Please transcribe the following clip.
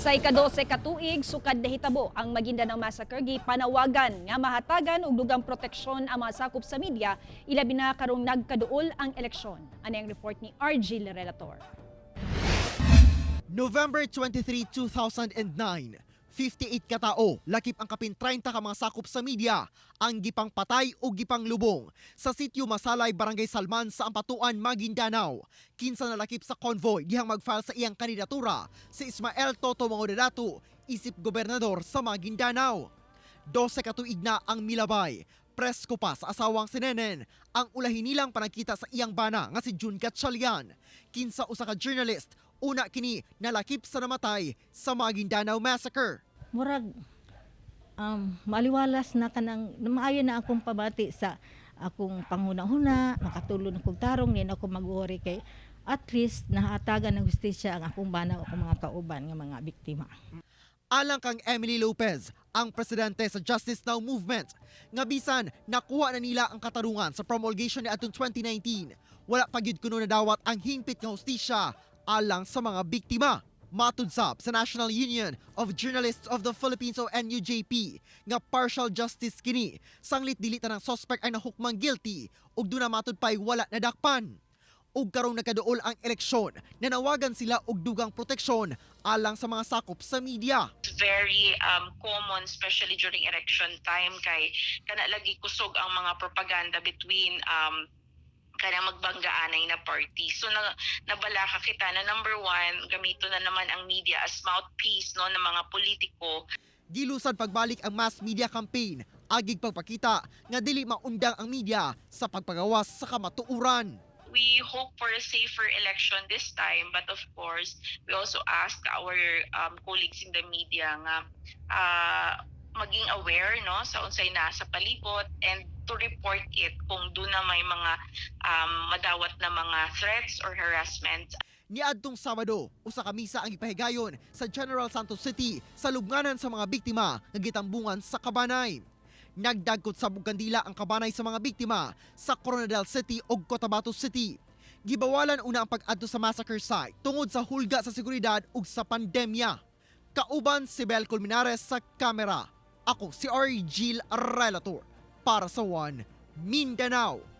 Sa ika-12 ka tuig sukad nahitabo ang Maguindanao Massacre, gipanawagan nga mahatagan og dugang proteksyon ang mga sakop sa media, ilabi na karong nagkaduol ang eleksyon. Ani ang report ni RG Relator. November 23, 2009, 58 katao, lakip ang kapin 30 ka mga sakop sa media, ang gipang patay o gipang lubong sa sitio Masalay, Barangay Salman sa Ampatuan, Maguindanao. Kinsa nalakip sa convoy dihang mag-file sa iyang kandidatura si Ismael Toto Mangudadatu isip gobernador sa Maguindanao. 12 ka tuig na ang milabay. Presko pa sa asawang si Nenen ang ulahin nilang panagkita sa iyang bana nga si June Gatchalian. Kinsa usa ka journalist, una kini nalakip sa namatay sa Maguindanao Massacre. Murag maliwalas na kanang maayo na akong pabati sa akong panghuna-huna, makatulon akong tarong, di na ako mag-worry kay at least nahatagan ng hustisya ang akong bana o akong mga kauban nga mga biktima. Alang kang Emily Lopez, ang presidente sa Justice Now Movement, nga bisan nakuha na nila ang katarungan sa promulgation ni atong 2019, wala pa gyud kuno nadawat ang hingpit nga hustisya alang sa mga biktima. Matud sab sa National Union of Journalists of the Philippines o NUJP nga partial justice kini sanglit dili tanang suspect ay nahukmang guilty ug duna matud pa'y wala nadakpan. Ug karong nagkaduol ang eleksyon, nanawagan sila og dugang proteksyon alang sa mga sakop sa media. It's very common, especially during election time, kay kana lagi kusog ang mga propaganda between kanang magbanggaanay na party. So nabalaka kita na number one, gamito na naman ang media as mouthpiece, no, ng mga politiko. Gilusad pagbalik ang mass media campaign agig pagpakita nga dili maundang ang media sa pagpagawas sa kamatuoran. We hope for a safer election this time, but of course, we also ask our colleagues in the media nga maging aware, no, sa unsay nasa palibot and to report it kung duna may mga madawat na mga threats or harassment. Niadtong Sabado, usa ka misa ang gipahigayon sa General Santos City sa lubnganan sa mga biktima nga gitambungan sa kabanay. Nagdagkot sa kandila ang kabanay sa mga biktima sa Koronadal City ug Cotabato City. Gibawalan una ang pag-adto sa massacre site tungod sa hulga sa seguridad ug sa pandemya. Kauban si Bel Colmenares sa kamera. Ako si R. Gil Relator para sa One Mindanao.